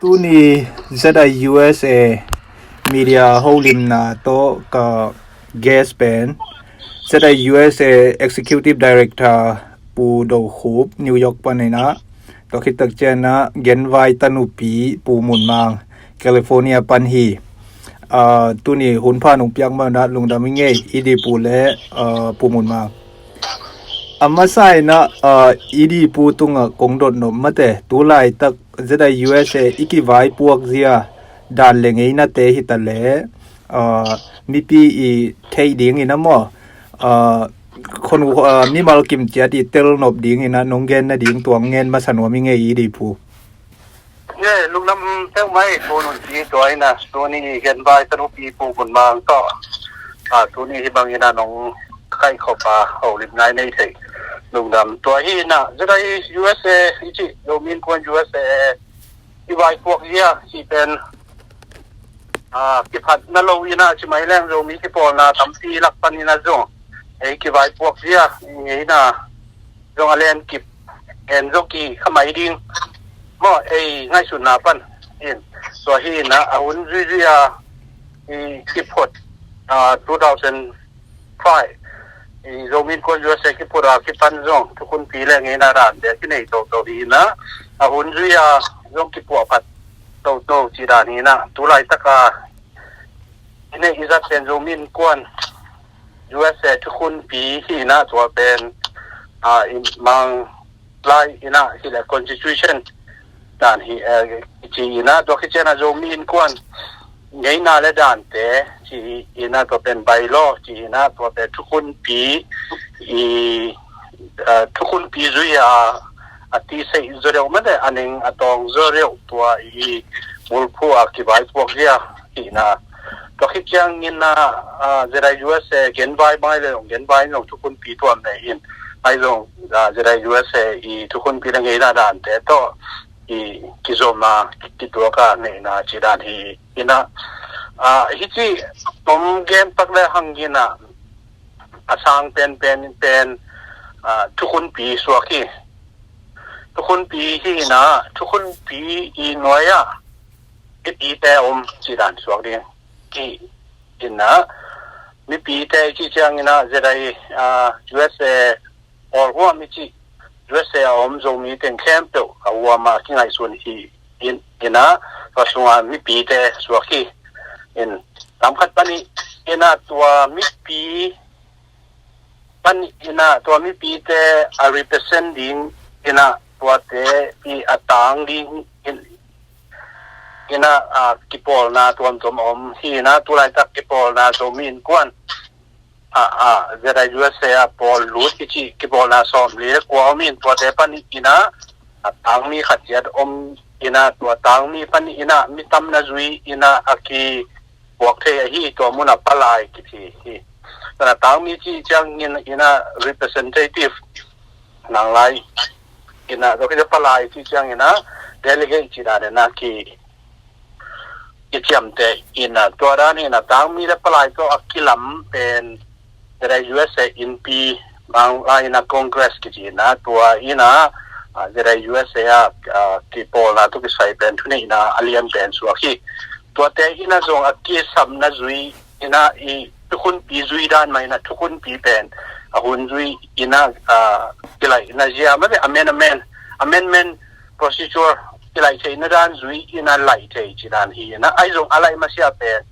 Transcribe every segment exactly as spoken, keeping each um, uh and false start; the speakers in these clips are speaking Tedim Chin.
Tuni Z I U S A media holimna tawh ka guest pen Z I U S A Executive Director Pu Do Khup, New York pan in ah, tua khit tak ciangin ah Genvai tanupi Pu Mun Mang, California pan hi. Ah, tuni hun pha nong piak mah un ah lungdam ing ei, i di Pu le, ah, Pu Mun Mang. A masa in ah, ah, i di Pu tungah kong dot nop mate, tu laitak Z I U S A i kivaipuak zia dan le ngeinate hi ta leh, ah, mipi i theih dingin ah maw, ah, khon, ah, mimal kim ciat i tel nop dingin ah nong gen nading tua ngen masa nuam ing ei, i di Pu. Ye, lungdam peuhmah ei, Pu Nun ci tua in ah, tuni Genvai tanupi Pu Mun Mang tawh, ah, tuni hih bangin ah nong kaihkhop a holim ngai nei thei. Lungdam. Tua hi in ah Z I U S A i cih, Zomi Innkuan U S A i vaipuak zia cih pen, ah, kiphatna lo in ah ci mai leng Zomi kipawlna tampi lak pan in ah zong ei kivaipuak zia, ei in ah zong a len kip en zong kikha mai ding maw, ei ngaihsutna pan in. Tua hi in ah a hun zuizui a i kiphut, ah, two thousand five i Zomi Innkuan U S A kiphut a kipan zong thukhunpi le ngeina dante kinei toto hi in ah, a hun zui a zong kipuah phat toto cih dan hi in ah, tu laitak a i neih i zat pen Zomi Innkuan U S A thukhunpi hi in ah, tua pen, ah, i Mang lai in ah hi le constitution dan hi, eh, ci in ah, tua khit ciang ah Zomi Innkuan ngeina le dante ci in ah, tua pen bylaw ci in ah, tua pen thukhunpi i, eh, thukhunpi zui a, a tiseih zaw deuh mate, a ning a tawng zaw deuh tua i bulphuh a kivaipuak zia hi in ah, tua khit ciangin ah, ah, Z I U S A Genvai bang le zong, Genvai zong thukhunpi tuam nei in, ai zong, ah, Z I U S A i thukhunpi le ngeina dante tawh i kizom a, kituak a neihna cih dan hi in ah, ah, hih ci tom gen pak le hang in ah a sang pen pen pen, ah, thukhunpi suak hi. Thukhunpi hi in ah, thukhunpi i nuai ah mipite om cih dan suak ding hi in ah, mipite i cih ciangin ah Z I, ah, U S A Kawlhuam i cih, U S A a om Zomi teng khempeuh a huam a kingaihsun hi in, in ah, tua sungah mipite suak hi in, lam khat pan i in ah, tua mipi pan i in ah, tua mipite a represent ding in ah, tuate i a tang ding in, in ah, ah, kipawlna tuamtuam om hi in ah, tu laitak kipawlna Zomi Innkuan, ah, ah, Z I U S A a pawl lut i cih kipawlna sawmli le kua om in, tuate pan i in ah, a tangmi khat ciat om in ah, tua tangmi pan i in ah mi tamna zui in ah a kipuak thei ahi, tua mun ah palai kici hi. Tua a tangmi cih ciangin in ah representative, nang lai in ah, tua khit ciang palai cih ciangin ah delegate cih dan in ah ki, kiciamteh in ah, tua dan in ah tangmi le palai tawh a kilam pen Z I U S A Innpi, Mang lai in ah Congress kici in ah, tua in ah, ah, Z I U S A a, ah, kipawlna tawh kisai pen thuneihna a lian pen suak hi. Tuate in ah zong a kisapna zui in ah i thukhunpi zui dan mah in ah, thukhunpi pen a hun zui in ah, ah, kilaihna zia mah ve, amendment, amendment procedure kilaih theihna dan zui in ah laih thei cih dan hi in ah, ai zong a laih masiah pen,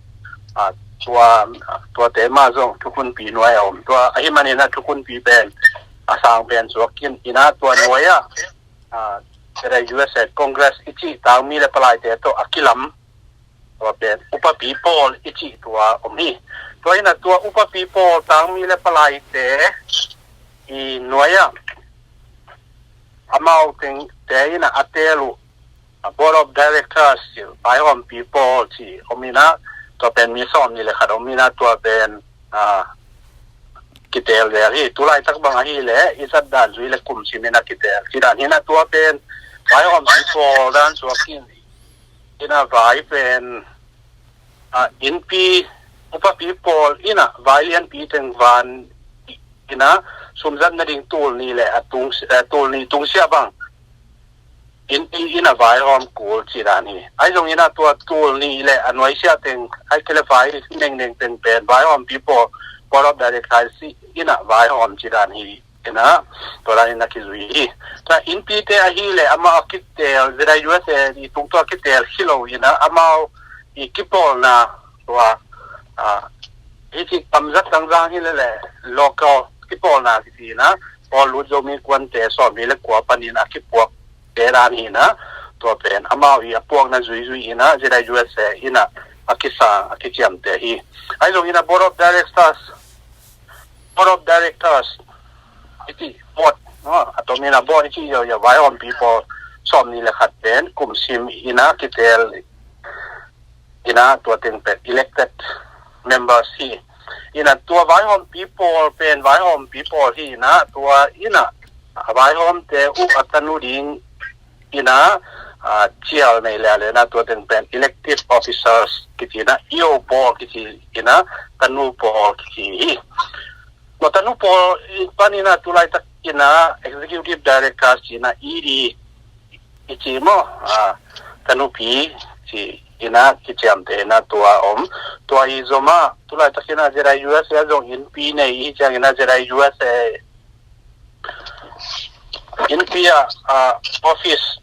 ah, tua, tuate mah zong thukhunpi nuai a om. Tua ahih manin ah thukhunpi pen a sang pen suak in, in ah tua nuai ah, ah, Z I U S A Congress i cih tangmi le palaite tawh a kilam, tua pen upapi pawl i cih tua om hi. Tua in ah tua upapi pawl tangmi le palaite i nuai ah amau tengte in ah a teel uh, a Board of Directors, vaihawmpi pawl ci om in ah, tua pen mi sawmnih le khat om in ah, tua pen, ah, kiteel zel hi. Tu laitak bang ahih leh i zat dan zui le kum sim in ah kiteel cih dan hi in ah, tua pen vaihawmpi pawl dan suak in, in ah vai pen, ah, innpi, upapi pawl in ah vai lianpi teng van in ah sum zat nading tul nih le a tung, eh, tul nih tungsiah bang in, in, in a vaihawm kul ci dan hi. Ahi zongin a tua tul nih le a nuaisiah teng, ahi kei le vai nengneng teng pen vaihawmpi pawl, board of directors in a vaihawm ci dan hi. In a, tua dan in a kizui hi. Tua innpite ahi le amau a kiteel, Z I U S A i tung tua kiteel hi lo in a, amau i kipawlna tua, a, hi ci kamzat tangzang hi le le local kipawlna kici in a, Paul Lut Zomi Kuante sawmli le kua panin a kipuak te dan hi na, tua pen amau i a puakna zuizui in a, Z I U S A in a, a kisang, a kiciamte hi. Ahi zongin a board of directors, board of directors, i ci board, no? A tomin a board i ci yo, yo, vaihawmpi pawl sawmli le khat pen kum sim in a kiteel in a, tua teng pen elected members hi. In a, tua vaihawmpi pawl pen vaihawmpi pawl hi in a, tua in a, a vaihawmte uh a tanu ding in a, a, cial nei le le na, tua teng pen elective officers kici na, E O pawl kici in a, tanu pawl kici hi. Tua tanu pawl i panin a tulaitak in a executive directors ci na, E D i ci maw, a, tanupi ci in a kiciamte in a tua om. Tua i zom a tulaitak in a Z I U S A zong innpi nei i hi ciangin a Z I U S A innpi a, a, office,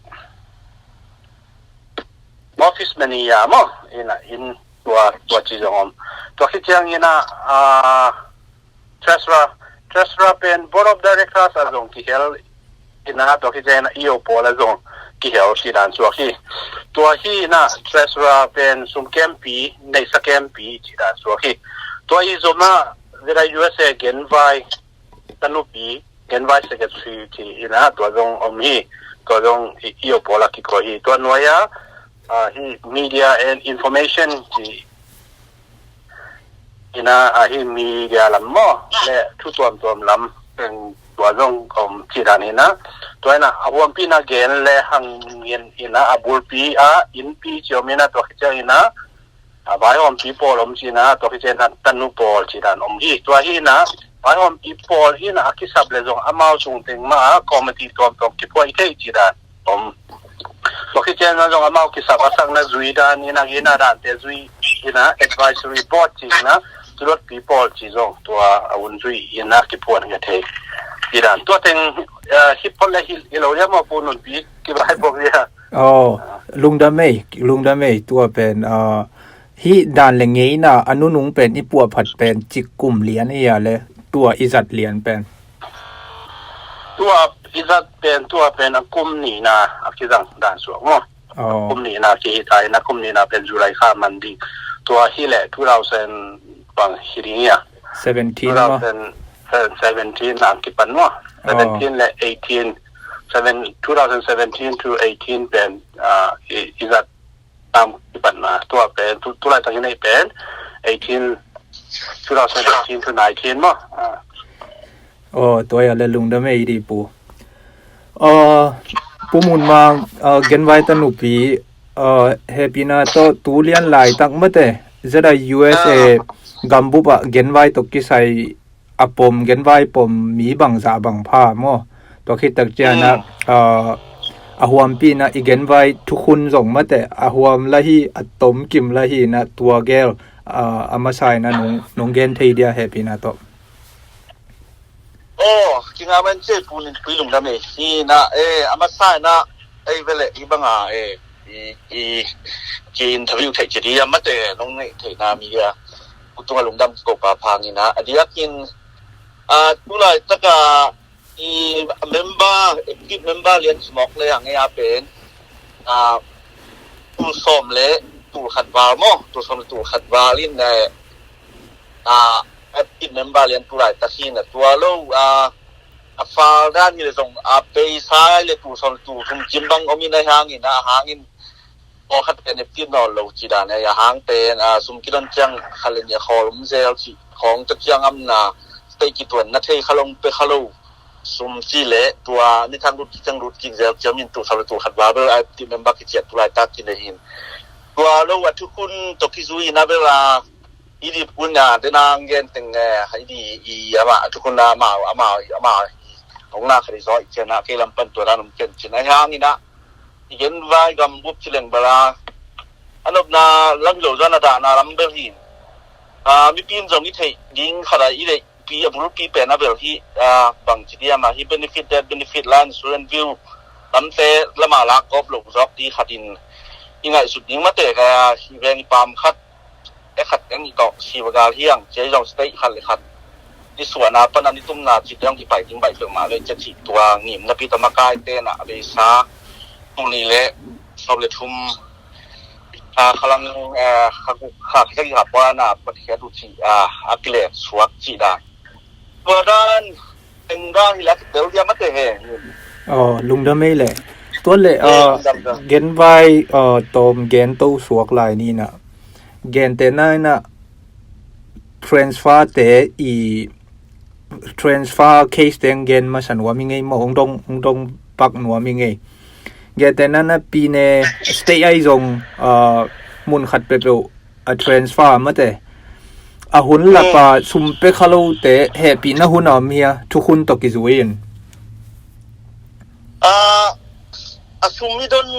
office manager maw, in a, in tua, tua ci zong om. Tua khit ciangin a, a, treasurer, treasurer pen board of directors a zong kihel in a, tua khit ciangin a E O pawl a zong kihel ci dan suak hi. Tua hi in a treasurer pen sumkempi, neihsa kempi ci dan suak hi. Tua i zom a Z I U S A genvai tanupi, genvai secretary ci in a, tua zong om hi. Tua zong i, E O pawl a kikoih hi. Tua nuai a, a, hi media and information ci in a, a, hi media lam maw, le thu tuamtuam lam, tua zong om ci dan in a. Tua in a, a huampihna gen le hang in, in a, a bulpi a innpi ci om in a, tua khit ciang in a, a, vaihawmpi pawl om ci in a, tua khit ciang in a tanu pawl ci dan om hi. Tua hi in a, vaihawmpi pawl in a, a kisap le zong amau sung teng mah a committee tuamtuam kiphuai thei ci dan om. Tua khit ciang in a zong amau kisap a sakna zui dan in a, in a dante zui in a, advisory board ci in a, tulotpi pawl ci zong tua a un zui in a kiphuan ka thei. Ci dan tua teng, a, hi phot le hi, hi lo liam a pu nunpi kibang bok liam. Oh, lungdam ei, lungdam ei, tua pen, a, hi dan le ngeina a nunung pen i puahphat pen cik kum lian hi a le tua i zat lian pen. Tua i zat pen, tua pen a kum nihna a kizang dan suak maw. Oh. Kum nihna kihi ta in a kum nihna pen July kha man ding. Tua hi le two thousand bang hi ding hi a. Seventeen maw? Two thousand seventeen a kipan maw. Oh. Seventeen le eighteen, seven, two thousand seventeen to eighteen pen, a, i, i zat tam kipan na. Tua pen, tu, tulaitak i neih pen, eighteen, two thousand eighteen to nineteen maw. A. Oh, tua hi a le lungdam ei di pu. A, Pu Mun Mang, a, genvai tanupi, a, hehpihna tawh tu lian laitak mate, Z I U S A gambup ah genvai tawh kisai a pom, genvai pom mi bangzah bang pha maw? Tua khit tak ciang a, a, a huampihna i genvai thukhun zong mate, a huam la hi, a tomkim la hi in a tua gel, a, a masa in a nong, nong gen thei dia hehpihna tawh. Oh, kinga man ci pu nunpi lungdam ei. Hi na, eh, a masa in a, ei vele, i bang a, eh, i, i, ki interview thei ci di a mate, nong neih theihna mi a. Pu tungah lungdam ko pa phang in a, a diakin, a, tulaitak a, i member, active member lian sumawk le hang ei a pen, a, tul sawm le tul khat val maw, tul sawm le tul khat val in, eh, a, active member lian tulaitak hi na tua lo, a, a fal dan hi le zong a peisa le tul sawm le tul thum kim bang om in a hang in a hang in, pawlkhat pen active nawn lo ci dan a, a hang pen, a, sum kidon ciang khat le nih a khawl om zel ci khawng tak ciang amna, state kituanna thei kha lo, pe kha lo. Sum ci le tua ni thang lut kik ciang lut kik zel ciang min tul sawm le tul khat val bel active member kiciat tulaitak ci le hin. Tua lo a thukhun tawh kizui in a bel a, i di pun a, den a ngen teng, eh, i di i ama, thukhun a ama, ama, ama, hong na kha di zaw i cian a, kei lam pan tua dan om cian cin a hang in a. i genvai gambup ci leng bel a, a nopna lam hi lo zan a dahna lam bel hi. Aa, mipi in zong i theih ding khat a i deihpi a bulpi pen a bel hi, aa, bangci diam a hi benefit, death benefit, life insurance view lamte lama lak kawp lo zawk di khat in i ngaihsut ding mate ka i veng i pam khat e khat eng i tawh siva gal hiang cia i zong state khat le khat i suahna pan an i tumna cih teng kipai ding baih peuhmah le cia cih tua ngimna pi tawh makaite na a beisa tuni le sawm le thum a khalang a khaguk kha khagik kha puana Pathian uh cih a a kilen suak cih dan tua dan eng dan hi la kitel dia mate he. Aw, lungdam ei le. Tua le, eh, aw, lungdam da. Genvai, aw, tawm gen to suak lai ni na. Gente na na transfer te i transfer case teng gen masa nuam i ngei maw, hong dong, hong dong pak nuam i ngei. Gente na na pi ne state ai zong, ah, mun khat peuhpeuh a transfer mate. A hun lapa sum pe kha lote hehpihna hun a om hia, thukhun tawh kizui in. Ah, a sum i don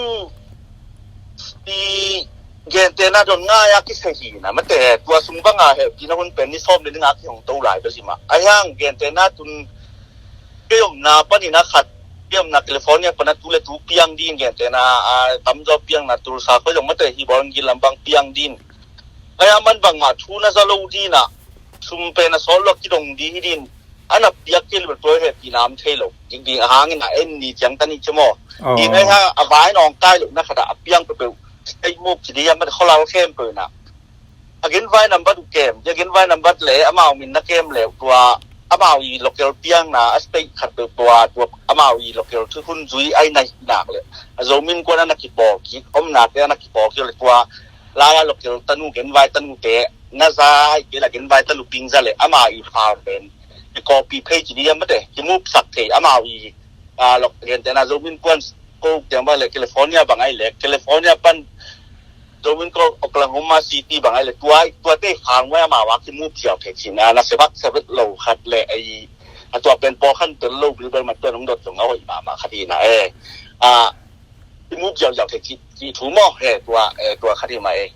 i gente na don ngai a kisei hi na mate, tua sum banga hehpihna hun pen ni sawm le ni nga kihong to lai bel hi mah. A hiang gente na tun kei omna panin a khat, kei omna California pana tu le tu piang din gente na a tamzaw piang na Tulsa khoi zong mate hi bawl ngil lam bang piang din. Ai a man bangmah thu na za lo din a sum pen a sawt lo kidong di hi din. A na piak kei le bel tua hehpihna om thei lo. Ding ding a hangin a en ni ciang ta ni ci maw. Aw. Din ai ha a vai nawng kai lo na khat a a piang peuhpeuh. Ei muk ci di a man kholal khempeuh na. A genvai nambat uh kem, a genvai nambat le amau min na kem le tua amau i local piangna a state khat peuh tua tua amau i local thukhun zui ai na hi nak le a zomin kuan a na kipawl kik, omnate a na kipawl kik le tua lai a local tanu genvai tanu te na za ai kei la genvai tanu ping za le amau i phal pen i kawpi phei ci di a mate, kimupsak thei amau i, a, local gente na zomin kuan ko tiang bang le California bang ai le California pan zomin ko Oklahoma City bang ai le tua, tua te khang wai ama wa kimu phiau thei cin a na sebak sebak lo khat le ai a tua pen pawl khan tel lo bilbel ma tua nung dot zong a hoih mahmah khat hi na e. A kimu phiau phiau thei ci, ci thu maw he tua, e, tua khat hi ma e.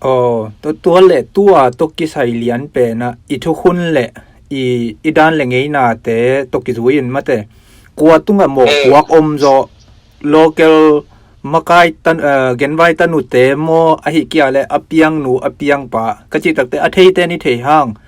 Aw, tua, tua le tua tawh kisai lian pen a i thukhun le i, i dan le ngeinate tawh kizui in mate. Kua tungah mawhpuak om zaw local makai tan, eh, genvai tanute maw ahi kia le a piangnu a piangpa ka cih takte a theite ni thei hang,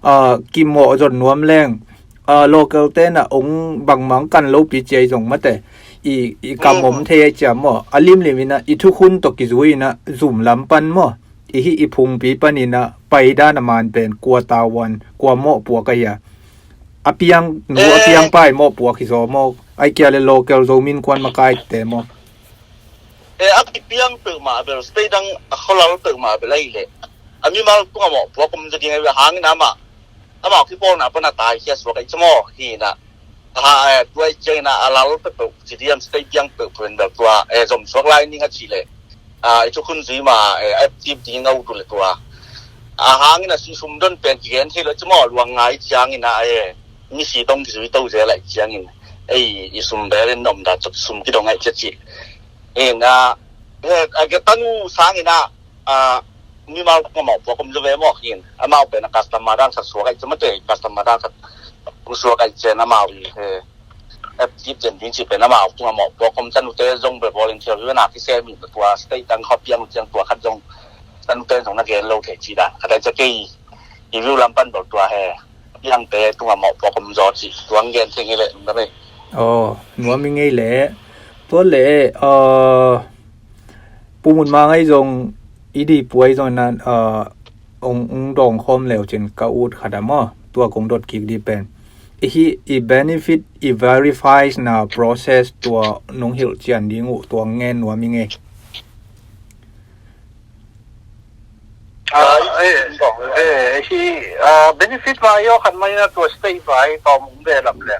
ah, kimawh zon nuam leng, ah, local te na ong bangmang kan lopi ciai zong mate i, i kam om thei ai cia maw a limlim ina i thukhun tawh kizui ina zum lam pan maw i hih i phungpi pan ina paidan a man pen kua tavuan kua mawhpuak ahi a a piang nu a piang pai mawhpuak hi zaw maw ai kia le local zomin kuan makai te maw. E a kipiang peuhmah bel state dang a kholal peuhmah bel ahi le a mimal tunga mawhpuak om zaw ding ahi a hangin amah amah kipawlna pana tai kia suak ahi camaw hi na. Ha, e, tua i ciangin a lal peuhpeuh ci diam state piang peuhpeuh in bel tua e zom suak lai ning a ci le a i thukhun zui ma e active ding a ut uh le tua a hangin a sisum don pen kigen thei lo camaw luang ngai ciangin a e misi dong kizui to zel ai ciangin ei i sum bel in nom da cop sum kidong ai cia ci. In a he a ge tanu sangin a a mimal mawhpuak om zaw ve maw hin amau pen a customer dang sak suak ai cia mate customer dang sak suak ai cian amau i he active zen ding ci pen amau tunga mawhpuak om tanute zong bel volunteer hi na kisem in tua state dang khaw piang ciang tua khat zong tanute zong na gen lo thei ci dan khat ai cia kei i view lam pan bel tua he piangte tunga mawhpuak om zaw ci tuang gen thei ngei le na me. Aw, nuam i ngei le tua le, ah, Pu Mun Mang ai zong i di puai zong nan, ah, ong, ong dawng khawm leu cin ka ut khat a maw tua kong dot kik di pen i hih i benefit i verifies na process tua nong hilh cian ding uh tua ngen nuam i ngei. Ah, eh, eh, hi, ah, benefit vai yo khat mai na tua state vai tawm um ve lam le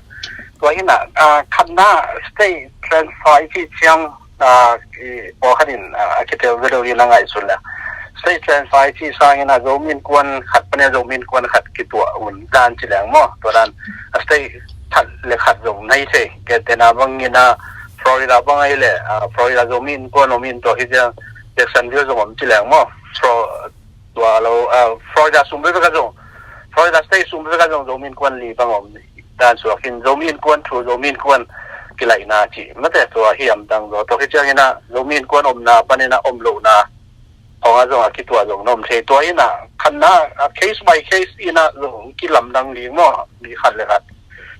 tua hi na, ah, khat na state transfer i ci ciang, ah, i pawl khat in, ah, a kitel ve lo hi na ngaihsun le state transfer i ci sangin a zomin kuan khat pan a zomin kuan khat kituah un dan ci leng maw tua dan a state khat le khat zong nei thei kei te na bangin a Florida bang ahi leh, ah, Florida Zomi Innkuan om in, tua hi ciang Jacksonville zong om ci leng maw. Fro-, tua lo, ah, Florida sung veve ka zong, Florida State sung veve ka zong Zomi Innkuan li bang om dan suak in, Zomi Innkuan thu, Zomi Innkuan kilaihna ci mate, tua hi hamtang zaw. Tua hi ciang ina Zomi Innkuan omna pan ina om lohna hong a zong a kituah zong na om thei. Tua ina khatna, a case by case ina zong kilamdang ding maw, mi khat le khat.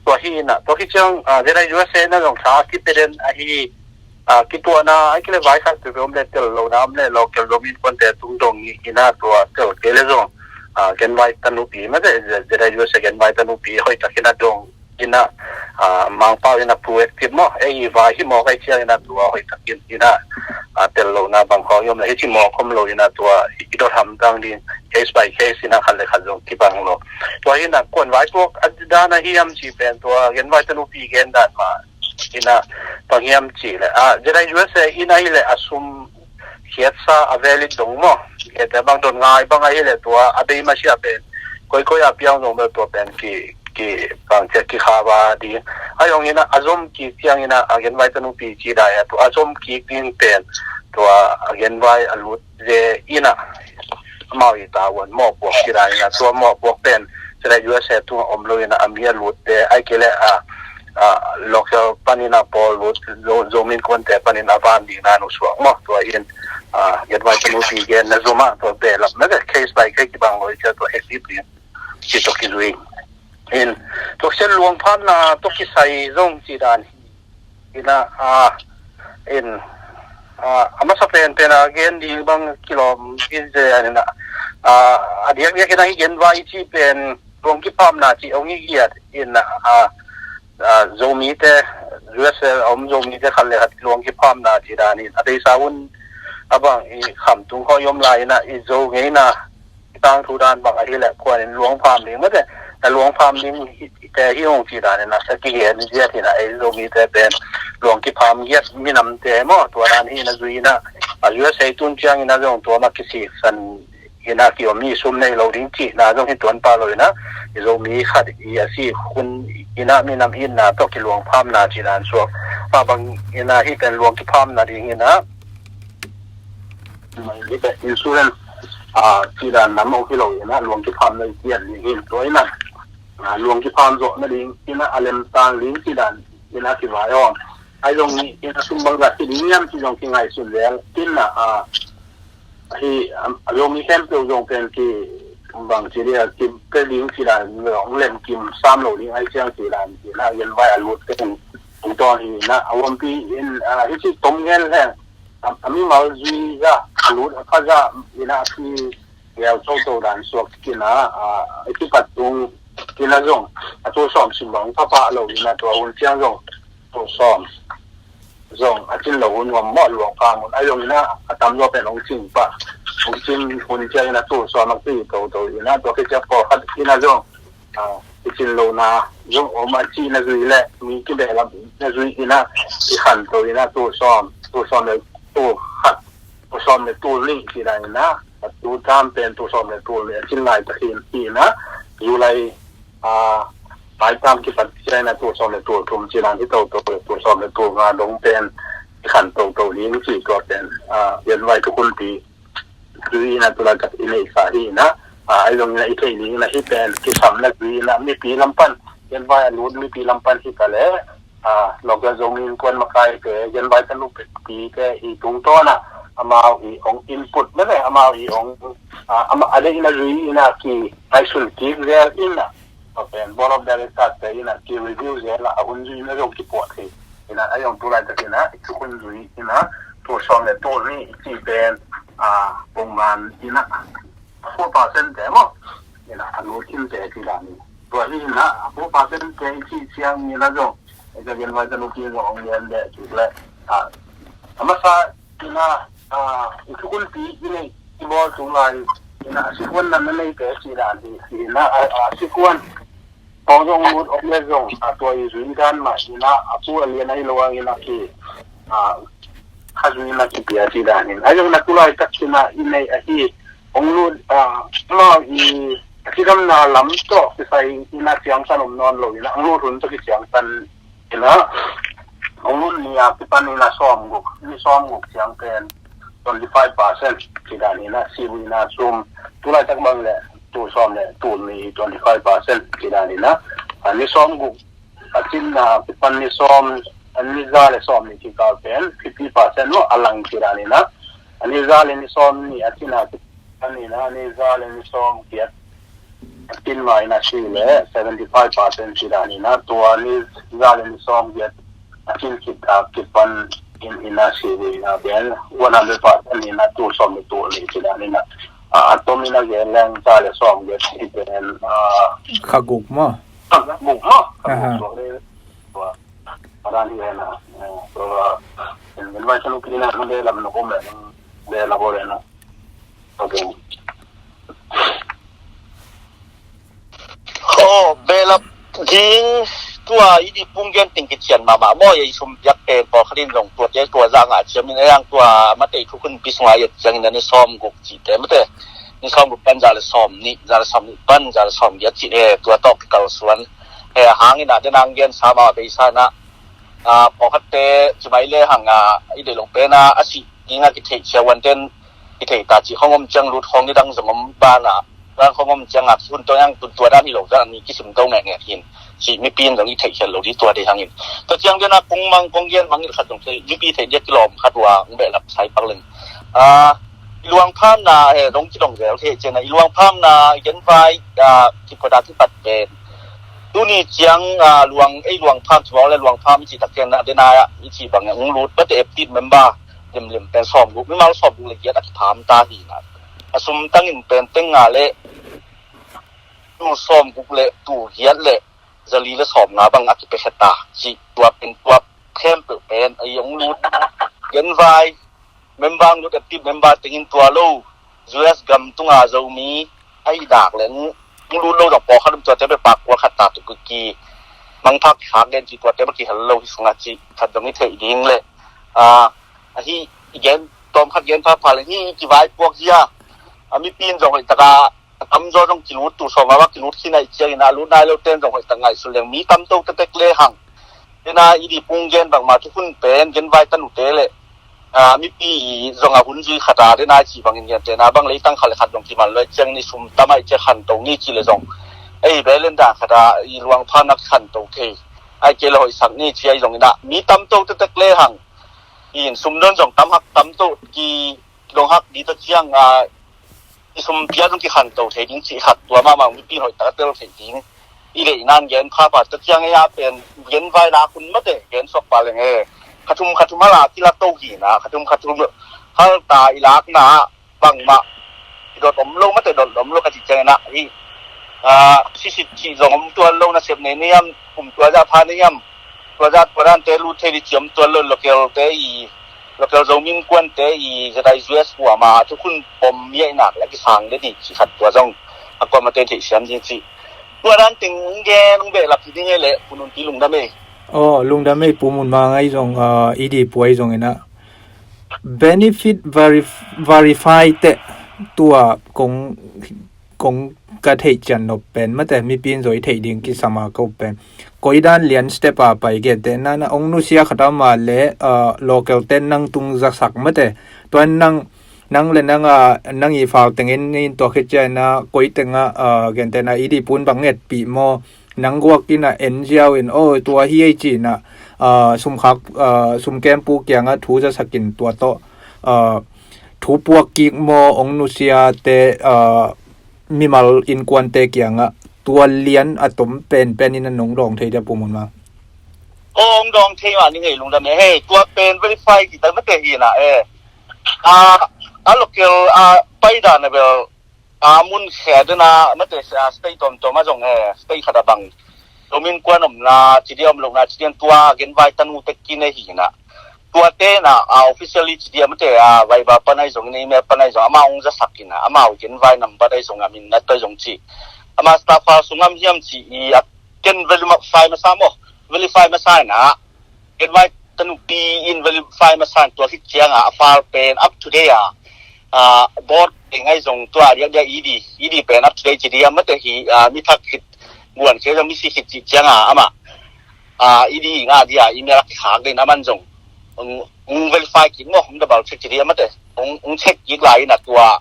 Tua hi ina, tua hi ciang, a, Z I U S A na zong tha kipia den ahi, a, kituahna, a kile vai khat pe om le tel lohna om le local Zomi Innkuante tung dong hi ina tua tel kei le zong, a, genvai tanupi mate, Z I U S A genvai tanupi hoih tak ina dong ina, a, Mangpau ina proactive maw, ei vai hi maw kai ciang ina tua hoih takin ina, a, tel lohna bang khawng i om le hi ci maw khom lo ina tua i dot hamtang ding case by case ina khat le khat zong kibang lo. Tua ina kuan vai tuak a dan ahi hiam ci pen tua genvai tanupi gen dan mah ina bang hiam ci le, a, Z I U S A ina hi le a sum khiatsa a valid dong maw, khiatsa bang don ngai bang ahi le tua a bei masia pen koi koi a piang zong bel tua pen ki, ki bang cia ki kha va ding. A zong ina a zom kik ciang ina a genvai tanupi ci dai a tua a zom kik ding pen tua a genvai a lut ze ina amau i ta wan mawhpuak ci dai ina tua mawhpuak pen ci dai U S A tung a om lo ina a mi a lut te ai kei le a, a, local pan ina pawl lut Zo-, Zomi Innkuante pan ina a van ding na nu suak maw tua in, a, genvai tanupi gen na zom a tua behlap na case by case kibang lo i cia tua active ding ci tua kizui. In, tua sia luangphatna tua kisai zong ci dan hi. Ina, a, in, a, a masa penpen a gen ding bang kilawm in ze a ina, a, a diakdiak ina hi genvai ci pen luang kiphamna ci hong hi giat ina, a, a, Zomite, U S A a om Zomite khat le khat luang kiphamna ci dan in a beisa hun a bang i khamtung khawh i om lai ina i Zo ngeina i tangthu dan bang ahi le kuan in luang pham ding mate, na luang pham ding hi, te hi hong ci dan ina sa kigen ziat ina ei Zomite pen luang kipham giat minamte maw tua dan hi ina zui ina a U S A tun ciang ina zong tua ma kisiksan ina ki om i sum nei lo ding ci na zong hi tuan pa lo ina i Zomi khat i a si hun ina minam itna tawh kiluang phamna ci dan suak. Ma bang ina hi pen luang kiphamna ding ina hi pen insurance, a, ci dan nam ong hi lo ina luang kiphamna i kian ding hi tua ina, a, luang kipham zawh na ding ina a lemtang ding ci dan ina kivai awm. Ai zong ina sum bang zat ci ding niam ci zong kingai sun zel ina, a, hi, a, a Zomi khempeuh zong pen ki bang ci dia ki pe ding ci dan zong lem kim sam lo ding ai ciang ci dan ci na genvai a lut pen tung tawn hi na a wampi in, a, hi ci tom ngen leng a, a mimal zui za a lut a pha za ina a pi gel toto dan suak kina, a, a kipat tung kina zong a tu sawm sim bang pha pha lo ina tua hun ciang zong tu sawm zong a cin lo hun nuam mawh luang pha mun a zong ina a tam zaw pen hong cing pah hong cin hun ciang ina tu sawm a pi toto ina tua ki ciang pawlkhat ina zong, a, i cin lo na zong om a ci na zui le mi kibehlap na zui ina i khan to ina tu sawm tu sawm le tu khat tu sawm le tu nih ci dan ina a tu tam pen tu sawm le tu nih a cin lai ta khin ina July, a, mai tam kipat ci ina tu sawm le tu thum ci dan hi toto le tu sawm le tu nga dong pen i khan toto ding ci tua pen, a, genvai thukhunpi zui ina tulaitak i neihsa hi ina, a, ai zong ina i thei ding ina hi pen kisamna zui ina mipi lam pan genvai a lut mipi lam pan hi ta le, a, local Zomi Innkuan makaite genvai tanupite i tungtawn a amau i ong input na le amau i ong, a, ama a deihna zui ina ki ngaihsun kik zel ina a pen Board of Directors te ina ki review zel a a hun zui na zong kipuah thei ina a zong tulaitak ina i thukhun zui ina tu sawm le tu nih ci pen, a, pongman ina four percent te maw ina a lut khin te ci dan ina tua hi ina a four percent te i ci ciang ina zong i ka genvai tanupi zong ong lian deh ci le, a, a masa ina, a, i thukhunpi i nei i bawl tung lai ina a sikuan nam na nei te ci dan hi ina a, a sikuan Kong zong lut om le zong a tua i zui dan mah ina a pu a lian ahi lo ang ina ki, a, kha zui ina kipia ci dan in a zong na tulaitak ina i nei ahi ong lut, a, mau i a cidamna lam tawh kisai ina ciangtan om nawn lo ina ong lut hun tawh kiciangtan ina Hong lut ni a kipan in a sawm guk, ni sawm guk ciang pen twenty five percent ci dan in a, sivui in a sum tulaitak bang le tul sawm le tul nih twenty five percent ci dan in a, a ni sawm guk a cin a kipan ni sawm, a ni za le sawm nih kikal pen fifty percent maw a lang ci dan in a, a ni za le ni sawm nih a cin a kipan in a, a ni za le ni sawm giat a cin ma in a si le seventy five percent ci dan in a, tua ni za le ni sawm giat a cin khit a kipan in in a si in a pen one hundred percent in a tul sawm le tul nih ci dan in a, a, a tom in a gen leng za le sawm giat ci pen, a, kha guk maw? Kha guk maw? Kha guk. Aha. Suak le tua. A dan hi le na. Eh, tua, eh, invite nu pi na, nu le lam nu ko me, nu le la bo le na. Okay. Aw, belap ding tua i di pung gen teng kician mahmah maw, i sum piak pen pawlkhat in zong tuate tua zah ngah ciamin a yang tua matei thukhun pi sungah i et ciangin a ni sawm guk cihte mate, ni sawm guk pan za le sawm nih, za le sawm nih pan za le sawm giat cih he tua tawh kikal suan. He a hangin a den ang gen sa mah beisa na, a, pawlkhatte cimai le hang a i deih loh pen a a sih ding a kitheih cia uan ten i theih ta cih khong om ciang lut khong ni dang zong om ban a, dan khong om ciang a hun tawh yang tun tua dan hi lo dan a mi kisim to ngekngek hin cih mipi in zong i theih khial lo dih tua dei hangin. Tua ciang den a kong mang kong gen mang in khat zong thei mipi theih dia kilawm khat ua ong behlap sai pak leng. A, i luang phamna he dong kidong zel thei cian a i luang phamna i genvai, a, kiphuat a kipat pen tuni ciang, a, luang, ei luang pham cimawh le luang pham i cih tak cian a den a i cih bang ong lut bate eptit member limlim pen sawm guk, mimal sawm guk le giat a kipham ta hi na. A sum tangin pen teng nga le tul sawm guk le tul giat le zali le sawm nga bang a kipia khe ta cih tua pen tua khempeuh pen a i ong lut genvai member lut active member tengin tua lo U S gam tunga Zomi a i dak le ong lut lo dok pawlkhat um tuate pe pak kual khat ta tu ki mangthak khak den cih tuate pe kihel lo hi sunga cih khat dong i theih ding le, a, ahi i gen tawm khat gen pha pha le hi kivai puak hi a, a mipi in zong hoih taka a tamzaw zong kilut tu sawm a bak kilut khin a i ciangin a lut nai lo ten zong hoih tak ngaihsun leng mi tamto tetek le hang. Tena i di pung gen bangma thukhun pen genvai tanute le, a, mipi i zong a hun zui khat a tena i ci bangin gen tena bang leitang khat le khat zong kiman lo i ciangin i sum tam a i ciang khanto ni ci le zong ei belen dan khat a i luang pha nak khanto thei. Ai ke le hoihsak ni ci a i zong ina mi tamto tetek le hang. In sum don zong tam hak tamto ki dong hak di ta ciang a i sum pia zong kikhanto thei ding cih khat tua mahmah mipi hoih tak a tel thei ding. I deih nan gen pha pha ta ciang ei a pen genvai lak hun mate gen suak pa leng e. Khathum khathum hala kila to hi na khathum khathum hal ta i lakna bangmah i dot om lo mate dot om lo ka cih ciang ina hi. A, sisit cih zong om tuan lo nasep nei nei am kum tua zah pha nei am. Tua zah tua dante lut thei di ci om tuan lo local te i local Zomi innkuante i Jedi U S kuama thukhun pom miaihnak le kisang le di ci khat tua zong a kuama ten theih siam ding ci. Tua dan teng ung gen ung behlap hi ding e le Pu Nunpi lungdam e. Aw, lungdam e Pu Mun Mang ai zong, a, i di puai zong ina benefit verif-, verify te tua kong kong ka theih cian nop pen mate mipi in zoi theih ding kisam a ko pen koi dan lian step a pai gentehna na ong nusia khat a ma le, a, local ten nang tung zasak mate tua nang, nang le nang a nang i fal tengin in tua khit cian a koi teng a, a, gentehna i di pun bang ngetpih maw nang guak in a en ziau in aw tua hi ei ci na, a, sumkhak, a, sumkempu kiang a thu zasak in tua tawh, a, thu puak kik maw ong nusia te, a, mimal innkuante kiangah tua lian a tom penpen in a nong dawng thei dia Pu Mun Mang? Aw, ong dawng thei mah ni ngei lungdam e. Hei, tua pen verify kitak mate hi na e. A, a local a paidana bel a mun khe dena mate a state tawmtawm a zong e, state khat a bang Zomi innkuan omna cidia om lohna cidia tua genvai tanu tek kine hi na. Tuate na a officially cidia mate a Viber pan ai zong in email pan ai zong ama ong zasak in a ama ong genvai number ai zong a min na toi zong ci. Ama staff a sungam hiam ci i a ken verify masa maw, verify masa in a genvai tanupi in verify masa in tua khit ciang a a file pen up to date a, a board eng ai zong tua diak diak i di, i di pen up to date cidia mate hi, a, mi thak khit guan khia zong mi si khit ci ciang a ama a, i di ngah dia email a kikhak den a man zong ong, ong verify kik maw, ong double check kik dia mate, ong, ong check kik lai in a tua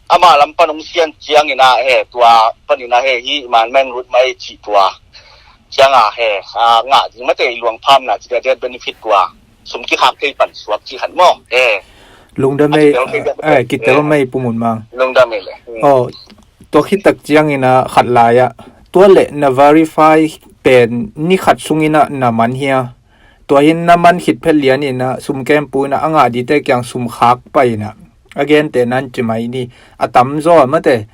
ama lam pan ong sian ciang in a he tua pan in a he hi man meng lut mai ci tua ciang a he, a, ngah ding mate i luang pham na ci dia death benefit tua sum kikhak thei pan suak ci han maw he. Lungdam ei. Kitel thei dia mate. Ai, kitel mei Pu Mun Mang. Lungdam ei le. Hmm. Oh, tua khit tak ciang in a khat lai ah tua le na verify pen ni khat sung in a na man hia? Tua hi in na man khit phet lian in a sum kempu in a a ngah dite kiang sum khak pai in a a gente nan ci mai ni. A tamzaw mate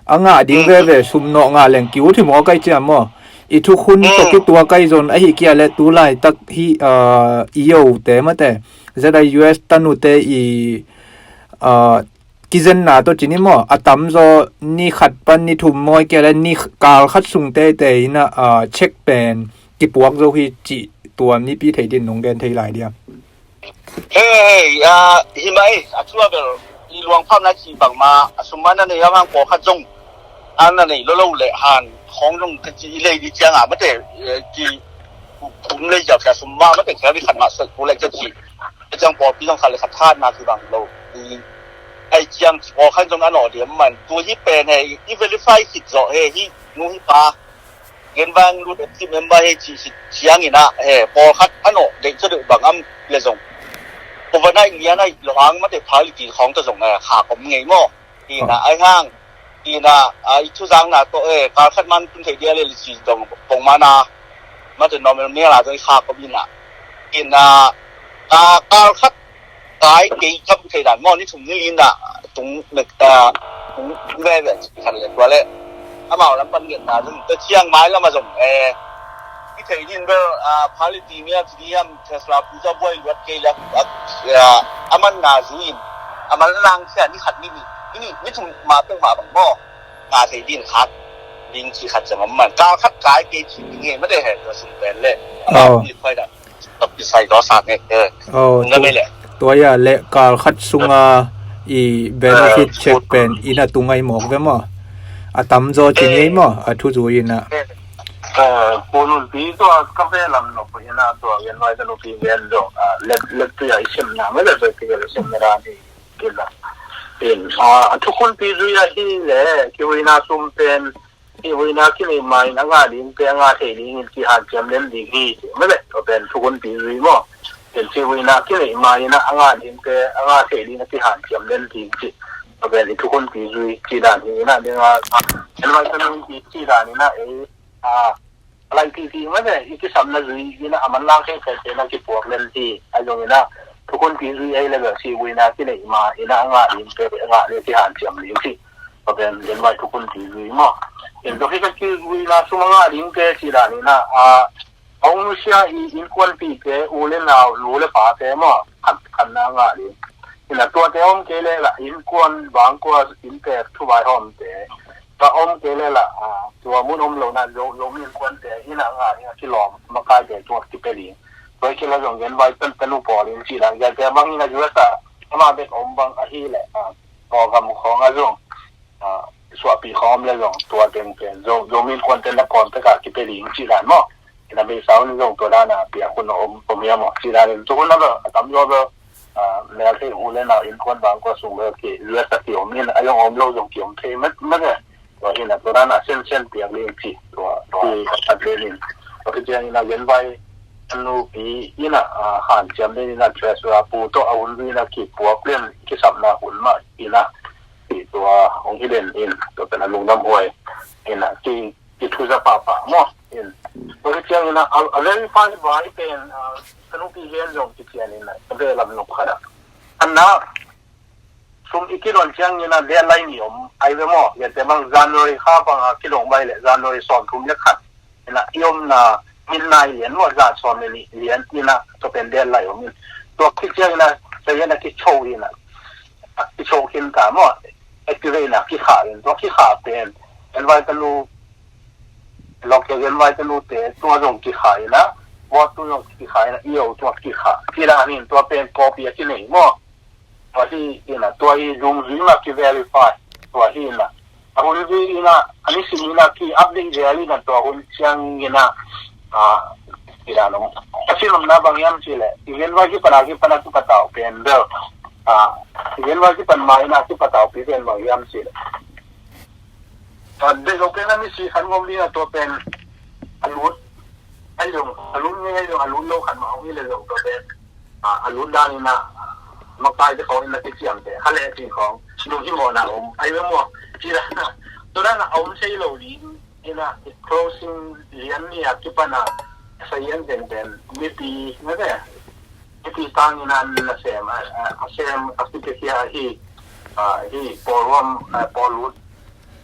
a ngah ding veve sum nawh ngah leng kiu thim aw kai ciam maw? I thukhun tawh kituak kai zon ahi kia le tu laitak hi, ah, i yote mate Z I U S tanute i, ah, kizenna tawh ci ni maw? A tamzaw ni khat pan ni thum mawi kia le ni kal khat sung teitei in a, ah, check pen kipuak zo hi cih tua mipi thei din nong gen thei lai diam? Hei, ah, hi mai, a tua bel i luang pham na ci bang ma a sum ma na nei lam hang pawlkhat zong an na nei lo lo le han khong zong ka ci i lei di ciang a mate, eh, ki kum lei jap sia sum ma mate khel di khat ma soi ku le ka ci. Ka ciang pawlpi zong khat le khat khat na ki bang lo. I, ai ciang ci pawlkhat zong an aw diam man. Tu hi pen he, i verify khit zo he hi, nu hi pa. Genvang lut active member he ci khit ciang in a he, pawlkhat an aw, dei ca deuh bang am le zong. Overnight lian ai lo ang mate phaliti khong ta zong, eh, kha kom ngei maw. Hi na ai hang. Hi na, ah, i thuzang na to, eh, kal khat man tun thei dia le li ci zong pong mana. Mate normal mel a zong i kha kom in a. Hi na, ah, kal khat kai kei kam thei dan maw ni thum ni li na tung mek ta tung veve khan le tua le. Amau lam pan ngen ta zong ta ciang mai lam a zong, eh, i thei din bel, ah, phaliti mia ci diam Tesla pu za buai luat kei le, ah, a man na zu in a man lang sia ni khat ni ni ni ni thum ma peng ma bang maw nga thei din khat ding ci khat zong a man kal khat kai kei ci ding he mate he tua sum pen le. Amau ni khoi dan. Topi sai to sa ne. Oh, tua ya le kal khat sunga i benefit check pen in a tu ngai mawk ve maw? A tamzaw ci ngei maw? A thu zui in a. Pu Nun Pi tua ka ve lam no pu in a tua gen vai ka nu pi gen zo. Let let tu ya i sem na me le pi le sem na ra ni. Kila. In a thukhun pi zui a hi le ki hui na sum pen Cihhuina kinei ma-in a ngah dingte a ngah thei dingin kihanciam lel ding hi. Mele tua pen thukhun pi zui maw? Pen cihhuina kinei ma-in a ngah dingte a ngah thei ding a kihanciam lel ding cih. Tua pen i thukhun pi zui cih dan hi. Ina dinga en vai pen i cih dan ina ei a laih titi mele i kisamna zui ina a manlang khengkheng te na kipuak lel hi. A zong ina thukhun pi zui ei le bel cihhuina kinei ma-in a ngah dingte a ngah ding kihanciam ding cih. Tua pen gen vai thukhun pi zui maw? Ken tua khit a kizuina sum a ngah dingte cih dan ina a hong nusia i innkuanpihte u le nau nu le pate maw? Khat khatna a ngah ding. Ina tuate om kei le lah innkuan bangkua inntek thuvaihawmte tua om kei le lah tua mun om lo na Zomi innkuante ina a ngah ding a kilawm makaite tua kipia ding. Tua kila zong gen vai pen tanu pawl in cih dan gen te bang ina U S a ama bek om bang ahi le tua gam khawng a zong suahpih khawm le zong tua teng pen Zomi innkuante na kawn pek a kipia ding cih dan maw? Ina beisa hun zong tua dan a piak hun a om om hiam maw? Cih dan in tu hun a bel a tamzaw bel mel thei u le nau innkuan bangkua sung bel ki U S a ki om in a zong om lo zong ki om thei met met e. Tua hi na tua dan a sensen piak ding cih tua tua a pen in tua hi ciang in a gen vai a nupi in a hanciam ding in a treasurer pu tawh a hun zui in a kipuak lian kisapna hun mah in a tua hong hi den in tua pen a lungdam huai in a ki ki thuza pahpah maw in tua hi ciang in a a verify vai pen a nupi gen zong ki cian in a a ve lam nop khat a an na sum i kidon ciang in a deadline i om ai ve maw? Yate bang January kha bang a kidong vai le January sawm thum le khat in a i omna min nai lian maw za sawm le nih lian in a tua pen deadline om in tua khi ciang in a tua in a kicho in a kicho khin ta maw? Activate in a kikha in tua kikha pen en vai ka lu lok ke en vai ka lu te tua zong kikha in a vote tu zong kikha in a i o tua kikha kila in tua pen copy a kinei maw? Tua hi ina tua hi zungzui ma ki verify tua hi ina a hun zui ina a nisim ina ki update zel ina tua hun ciang ina a Ci dan om. A ci lomna bang hiam ci leh, i genvai kipan a kipan a kipatau pen bel, a, i genvai kipan ma in a kipataupi pen bang hiam ci leh, a, deih lo pen a misi khan gom ding a tua pen a lut, a lut ngei a lut lo khan ma hong hi leh zong tua pen, a, a lut dan in a, makai te khawng in a kiciamte kha leh cin khawng lung hi mawhna om a hi maw? Ci dan a, tua dan a om sei lo ding. Ina, i closing lian ni a kipan a, sa ian tengteng mipi na te, mipi tang ina na sem a, a sem a kipe kia hi. A, hi Paul Rom, a, Paul Lut,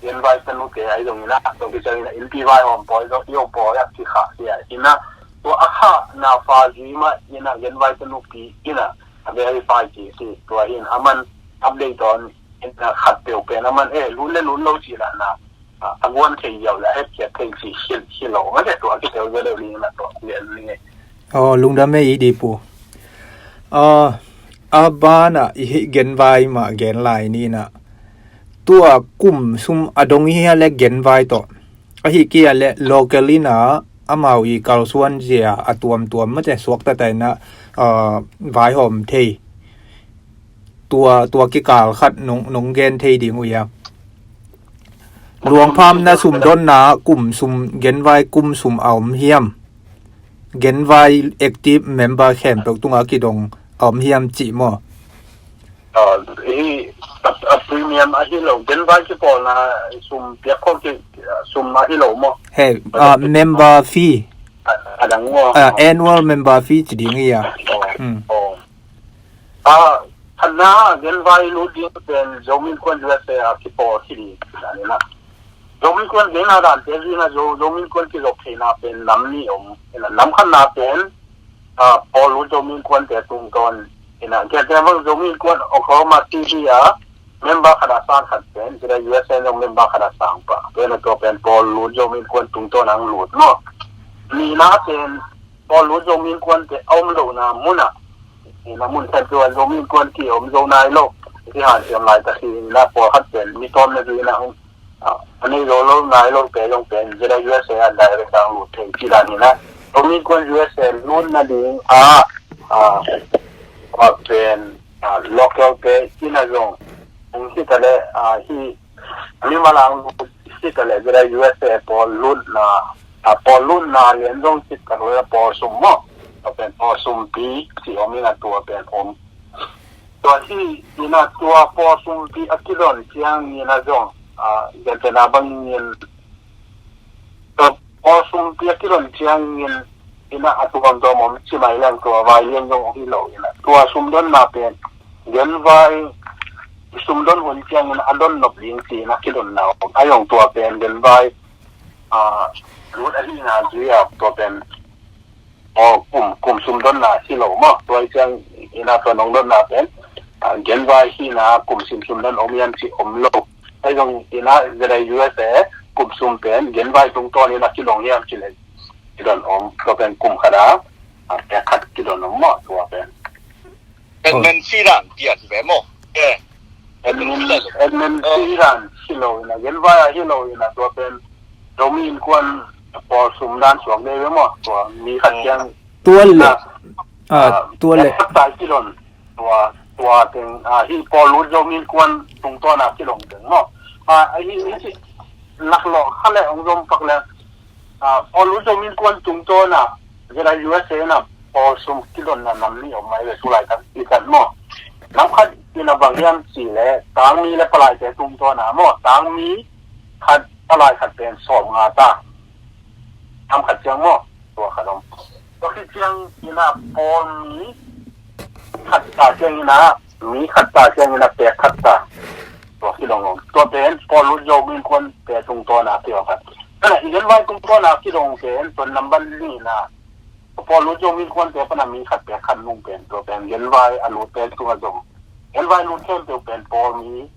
genvai tanu ke ai dong ina, to bi ina, inpi vai hom poi dong io poi a ki kha kia ina, to a kha na fa ji ma ina genvai tanu pi ina a verify ki si, to hin aman update on ina khat peuh pen aman e lun le lun lo ci la na. A guan thei ziau le a hepkhiat thei ci hi lo. Mate tua kitel ve deuh ding na tua lian ni. Aw, lungdam e i di pu. Aw, a banah i hih genvai mah gen lai ni na. Tua kum sum a dong i hia le genvai tawh. A hih kia le local ina amau i kalsuan zia a tuamtuam mate suakta taina, a, vaihawm thei. Tua, tua kikal khat nong, nong gen thei ding uh ia. Luangpham na sumdonna kum sum genvai kum sum a om hiam? Genvai active member khempeuh tunga kidong a om hiam cih maw? Hi a, a premium a hi lo, genvai kipawlna sum piak khawng ki sum a hi lo maw? He, a, member fee. A, a dang maw? A, annual member fee ci ding ia. Aw, aw. A, khatna genvai lut ding pen Zomi Innkuan U S A a kipawl hi ding. Zomi Innkuan genna dan te zina Zo, Zomi Innkuan kizop theihna pen nam ni om. Ina nam khatna pen, a, Paul Lut Zomi Innkuan te tungtawn. Ina kia te bang Zomi Innkuan Oklahoma City a member khat a sang khat pen, zira U S A zong member khat a sang pa. Pen a tua pen Paul Lut Zomi Innkuan tungtawn ang lut maw? Nina pen Paul Lut Zomi Innkuan te a om lohna munah, ina mun khat tua Zomi Innkuan ki om zo nai lo. Ki han siam lai ta hi ina pawl khat pen mi tawm na duina hong, a, a nei zo lo nai lo pe zong pen zira U S A a direct ang lut thei ci dan ina. Zomi Innkuan U S A lut na ding a, a, a pen, a, local te ina zong hong hi ta le, a, hi mi malang lut hi ta le zira U S A pawl lut na, a, pawl lut na lian zong hi ta le pawl sum maw? A pen pawl sum pi ci om ina tua pen om. Tua hi ina tua pawl sum pi a kidon ciang ina zong, a, gen te na bang in tua pawl sum pi a kidon ciangin ina a tuamtuam om ci mai leng tua vai lian zong hi lo ina tua sumdonna pen genvai sumdon hun ciangin a don nop ding ci ina kidonna om a yong tua pen genvai, a, lut a hi na zui a tua pen aw, kum, kum sumdonna hi lo maw? Tua hi ciang ina tua nong donna pen, a, genvai hi na kum sim sumdon om hiam ci om lo. Hei zong ina zira U S A kum sum pen genvai tungtawn ina kilong hiam ci le kidon om. Tua pen kum khat a, a, pek khat kidon om maw tua pen. Admin fee dan piak hi ve maw? Eh. Admin, admin fee dan hi lo ina, genvai a hi lo ina, tua pen Zomi Innkuan pawl sum dan suak dei ve maw? Tua mi khat ciang tua le, a, tua le khat tai kilon, tua, tua teng, a, hi Paul Lut Zomi Innkuan tungtawn a kilong teng maw? A, a hi, hi, laklawh kha le hong zom pak le, a, Paul Lut Zomi Innkuan tungtawn a zira U S A na pawl sum kidonna nam ni om mai ve sulai kan i kan maw? Nam khat ina bang hiam ci le tangmi le palaite tungtawn a maw? Tangmi khat palai khat pen sawm nga ta. Nam khat ciang maw? Tua khat om. Tua khit ciang ina pawl mi khat ta ciang ina mi khat ta ciang ina pek khat ta. Tua kilong om. Tua pen Paul Lut Zomi Innkuan te tungtawn a kilong khat. Kana i genvai tungtawn a kilong pen tua namban li na. Paul Lut Zomi Innkuan te pana mi khat pek khat nung pen tua pen genvai a lut pen tua zong. Genvai lut khempeuh pen pawl mi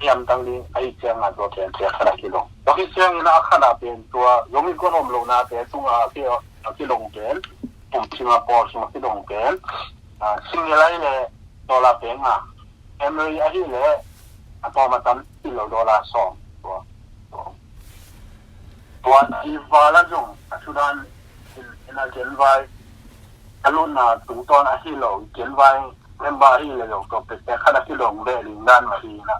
hiam tang ding a hi ciang a tua pen pek khat a kilong. Tua khit ciang ina a khat a pen tua Zomi Innkuan om lohna te tunga a kilong pen kum sima pawl sima kilong pen, a, single ai le dollar pek nga. Family ahi le a tawm a tam hi lo dollar sawm. Tua, tua, tua i vala zong a sudan Ina genvai a lutna tungtawn ahi lo, genvai member ahi le lo, tua pek pek khat a kidong ve ding dan mah hi ina.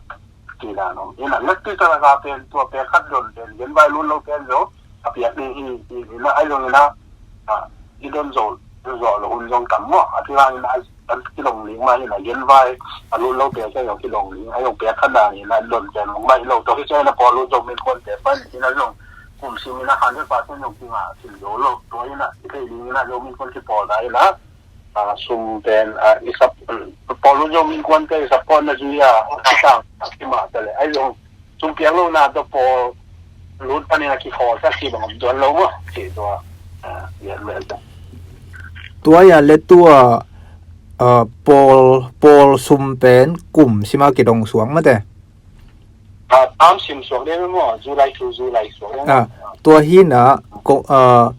Kidan om ina lek ti ka laka pen tua pek khat don pen genvai lut lo pen zo a piak ding hi. Ina ai zong ina i don zo zo lo hun zong tam maw a ti vang ina a kidong ling mah ina genvai a lut lo pek zong kidong ling a zong pek khat dan ina don pen mah hi lo. Tua hi ina pawl lut zong min kuan pek pan ina zong kum sim ina hundred percent zong kinga sim zo lo tua ina i thei ding ina zong min kuan kipawl da ina a sum pen a i sap pawl lut zong min kuan pek i sap kuan na zui a a sang a kima ta le ai zong sum piak lo na tua pawl lut panin a kikhawl sa si bang om tuan lo maw si tua a lian vel ta. Tua ya le tua a pawl pawl sum pen kum sima kidong suang mate. Tam sim suak ding maw July to July suak ding. Tua hina ko a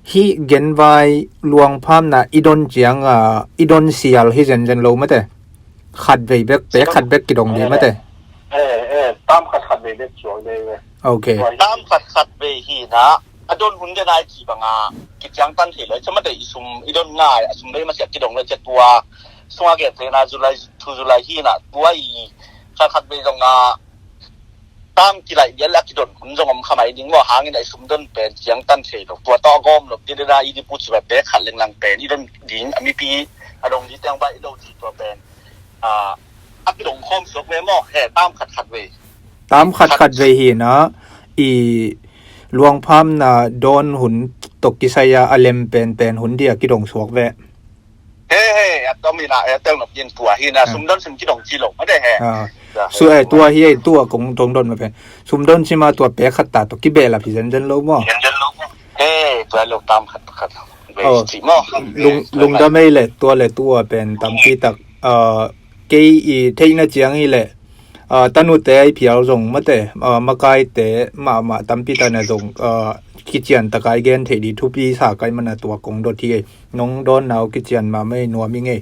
hi genvai luangphamna i don ciang a i don sial hi zenzen lo mate. Khat vei bek pe khat bek kidong ding mate. Tam khat khat vei bek suak ding. Ok. Tam khat khat vei hina a don hun dena i ci banga kiciang tan thei lo i ci mate i sum i don ngai a sum vei masiat kidong lo i ci tua sunga gen thei na July to July hina tua i khat khat vei zonga tam kilaih lian le a kidon hun zong om kha mai ding maw hangin a i sum don pen ciang tan thei lo tua tawh a gawm lo ti dena i dipu ci ba pek khat lenglang pen i don ding a mipi a dong di teng ba i lo di tua pen a kidong khawm suak ve maw he tam khat khat vei. Tam khat khat vei hina i luangphamna don hun tok kisai a a lem pen pen hun dia kidong suak ve. He he a tom ina a tel nop yin tua hina sum don sim kidong ci lo ma de he. Su e tua hi e tua kong tong don ma pen sum don sima tua pe khat ta to kibel a phi zen zen lo mo. He tua lo tam khat khat. Lungdam ei le tua le tua pen tampi tak kei i theihna ciang i le tanute i phial zong mate makaite mahmah tampi tana zong kician taka i gen theih di thupi sa kai mana tua kong dot hi ei. Nong dawn nau kician mahmah ei nuam i ngei.